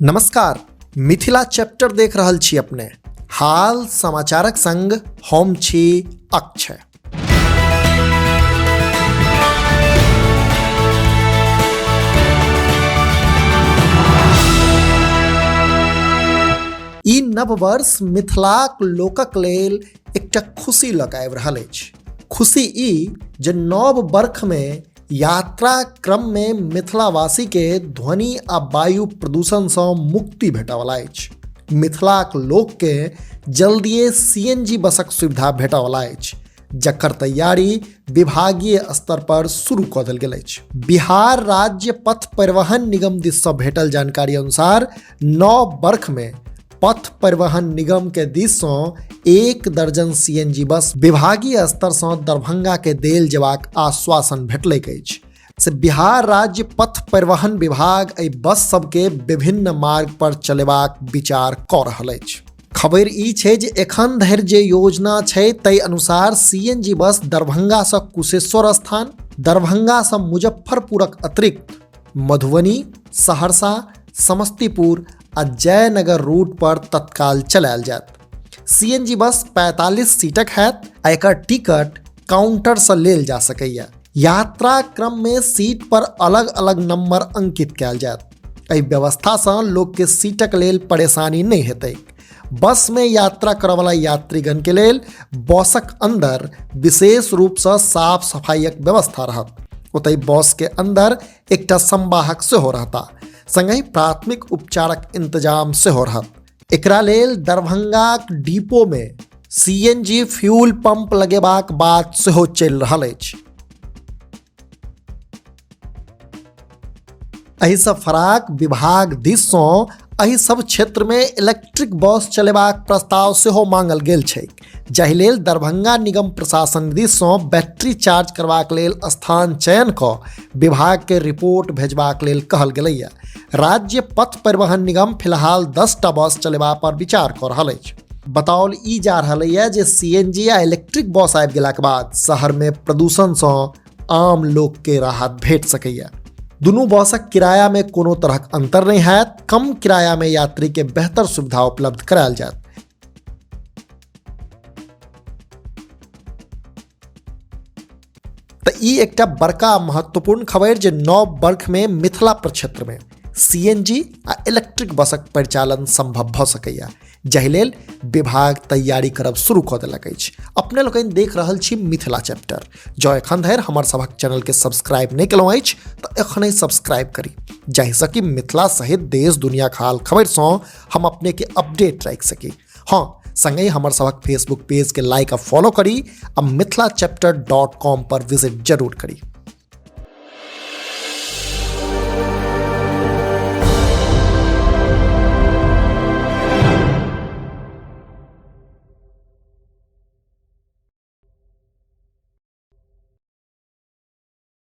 नमस्कार, मिथिला चैप्टर देख रहल छी अपने। हाल समाचारक संग हम छी अक्षय। ई नव वर्ष मिथिलाक लोकक लेल एकटा खुशी लऽ कऽ आबि रहल अछि। खुशी ई जे नव बर्खमे यात्रा क्रम में मिथिलावासी के ध्वनि आ वायु प्रदूषण से मुक्ति भेटयवला अछि। मिथिलाक लोक के जल्दिए सीएनजी बसक सुविधा भेटयवला अछि, जकर तैयारी विभागीय स्तर पर शुरू कऽ देल गेल अछि। बिहार राज्य पथ परिवहन निगम दिस से भेटल जानकारी अनुसार 9 बर्ख में पथ परिवहन निगम के दिस सँ 1 दर्जन सीएनजी बस विभागीय स्तर सँ दरभंगा के देल जेबाक आश्वासन भेटलैक अछि। से बिहार राज्य पथ परिवहन विभाग एहि बस सबके विभिन्न मार्ग पर चलेबाक विचार कऽ रहल अछि। खबरि ई छै जे एखन धरि जे योजना छै ताहि अनुसार सीएनजी बस दरभंगा सँ कुशेश्वर स्थान, दरभंगा सँ मुजफ्फरपुरक अतिरिक्त मधुबनी, सहरसा, समस्तीपुर आ जयनगर रूट पर तत्काल चलायल जायत। सीएनजी बस 45 सीटक हैत आ एकर टिकट काउंटर से लेल जा सकैया। यात्रा क्रम में सीट पर अलग अलग नंबर अंकित कयल जायत। एहि व्यवस्था से लोक के सीटक लेल परेशानी नहीं हेतै। बस में यात्रा करऽवला यात्रीगण के लेल बसक अंदर विशेष रूप से साफ सफाईक व्यवस्था रहत। ओतहि बस के अंदर एकटा संवाहक सेहो रहता, संगहि प्राथमिक उपचारक इंतजाम सेहो रहत। एकरा लेल दरभंगाक डिपो में सीएनजी फ्यूल पंप लगेबाक बात सेहो चलि रहल अछि। एहिसँ फराक विभाग दिस सँ एहि सब क्षेत्र में इलेक्ट्रिक बस चलेबाक प्रस्ताव सेहो मांगल गेल छै, जाहि लेल दरभंगा निगम प्रशासन दिस सँ बैटरी चार्ज करबाक लेल स्थान चयन कऽ विभाग के रिपोर्ट भेजबाक लेल कहल गेलैए। राज्य पथ परिवहन निगम फिलहाल 10टा बस चलेबा पर विचार कऽ रहल अछि। बताओल ई जा रहल यऽ जे सीएनजी आ इलेक्ट्रिक बस आबि गेलाक बाद शहर में प्रदूषण सँ आम लोक के राहत भेट सकैए। दुनू बसक किराया में कोनो तरहक अंतर नहीं हैत। कम किराया में यात्री के बेहतर सुविधा उपलब्ध करायल जायत। तऽ ई एकटा बड़का महत्वपूर्ण खबर जे 9 बर्ख में मिथिला प्रक्षेत्र में सीएनजी आ इलेक्ट्रिक बसक परिचालन संभव भऽ सकैए, जाहि लेल विभाग तैयारी करब शुरू कऽ देलक अछि। अपने लोकनि देख रहल छी मिथिला चैप्टर। जँ एखन धरि हमर सभक चैनल के सब्सक्राइब नहि केलहुँ अछि तऽ एखनहि सब्सक्राइब करी, जाहिसँ कि मिथिला सहित देश दुनियाक हाल खबरिसँ हम अपने के अपडेट राखि सकी। हाँ, संगहि हमर सभक फेसबुक पेज के लाइक आ फॉलो करी आ मिथिला चैप्टर.com पर विजिट जरूर करी।